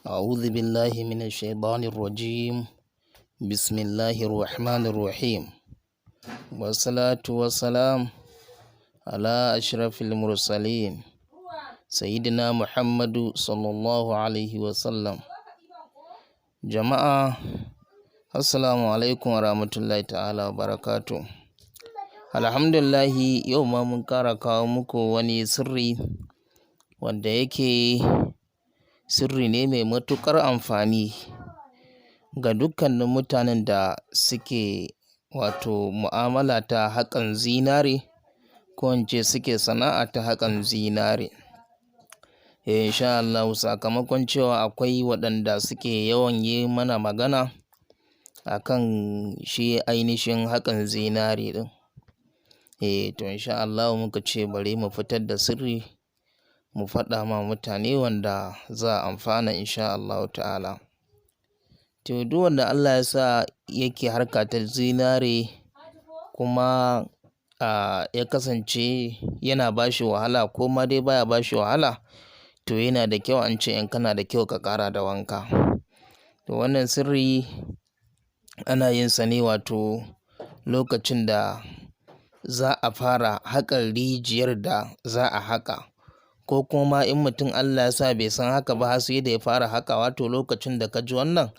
أعوذ بالله من الشيطان الرجيم. بسم الله الرحمن الرحيم، والصلاة والسلام على أشرف المرسلين، سيدنا محمد صلى الله عليه وسلم. Jama'a, assalamu alaikum warahmatullahi ta'ala wa barakatuh. Alhamdulillahi, yau ma mun ƙara kawo muku wani sirri wanda yake sirri ne mai matuƙar amfani ga dukkanin mutanen da suke wato mu'amala ta haƙan zinare, ko in ce suke sana'a ta haƙan zinare. Insha Allahu, sakamakon cewa akwai waɗanda suke yawan yi mana magana akan shi ainihin haƙan zinare ɗin. To, insha Allahu muka ce bari mu fitar da sirri mu faɗa ma mutane wanda za a amfana, insha Allahu ta'ala. To, duk wanda Allah ya sa yake harka ta zinare kuma ya kasance yana ba shi wahala ko ma dai baya ba shi wahala, to yana da kyau, an ce in kana da kyau ka ƙara da wanka. To, wannan sirri ana yin sa ne wato lokacin da za a fara haƙar rijiyar da za a haƙa, ko kuma in mutum Allah ya sa bai san haka ba har sai da ya fara haƙawa, to lokacin da ka ji wannan,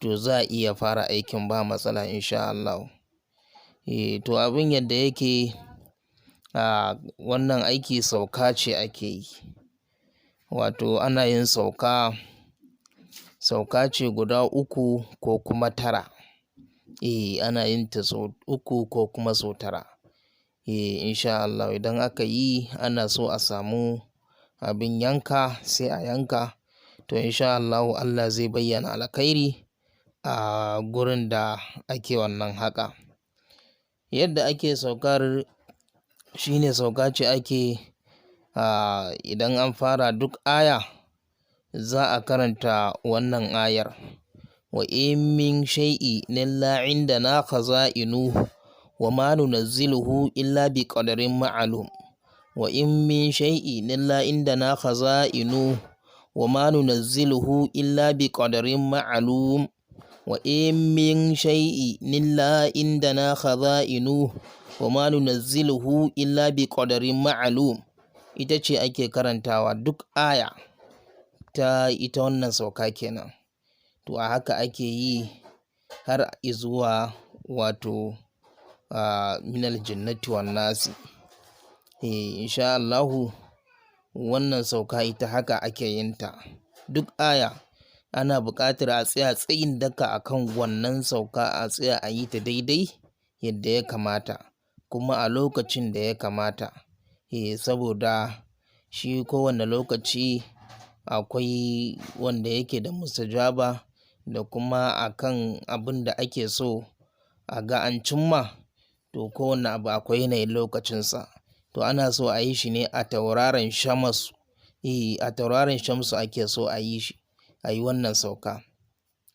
to za a iya fara aikin ba matsala, insha Allahu. To, abin yadda yake a wannan aiki, sauka ce ake yi. Wato ana yin sauka, sauka ce guda uku ko kuma tara. Ana yin ta sau uku ko kuma sau tara. Insha Allahu, idan aka yi, ana so a samu abin yanka, sai a yanka. To, insha Allahu Allah zai bayyana alkhairi a gurin da ake wannan haƙa. Yadda ake saukar shine sauka ce ake idan an fara, duk aya za a karanta wannan ayar: "Wa in min shay'in illa indana khaza'inuhu wa ma nunazziluhu illa bi qadarin ma'lum. Wa in min shay'in illa indana khaza'inuhu wa ma nunazziluhu illa bi qadarin ma'lum. Wa in min shay'in illa indana khaza'inuhu wa ma nunazziluhu illa bi qadarin ma'lum." Ita ce ake karantawa duk aya ta ita wannan sauka kenan. To, a haka ake yi har izuwa wato minal jinnati wan nasi. Insha Allahu, wannan sauka ita haka ake yin ta. Duk aya ana buƙatar a tsaya tsayin daka akan wannan sauka, a tsaya a yi ta daidai yadda ya kamata kuma a lokacin da ya kamata. Saboda shi kowane lokaci akwai wanda yake da mustajaba da kuma akan abin da ake so a ga an cimma. To, kowane abu akwai yanayin lokacinsa. To, ana so a yi shi ne a tauraron Shamasu. A tauraron Shamsu ake so a yi shi, a yi wannan sauka.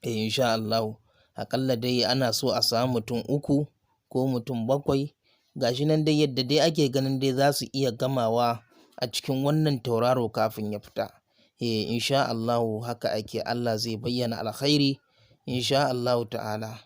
Insha Allahu, aƙalla dai ana so a samu mutum uku ko mutum bakwai. Ga shi nan dai yadda dai ake ganin dai za su iya gamawa a cikin wannan tauraro kafin ya fita. Insha Allahu haka ake, Allah zai bayyana alkhairi insha Allahu ta'ala.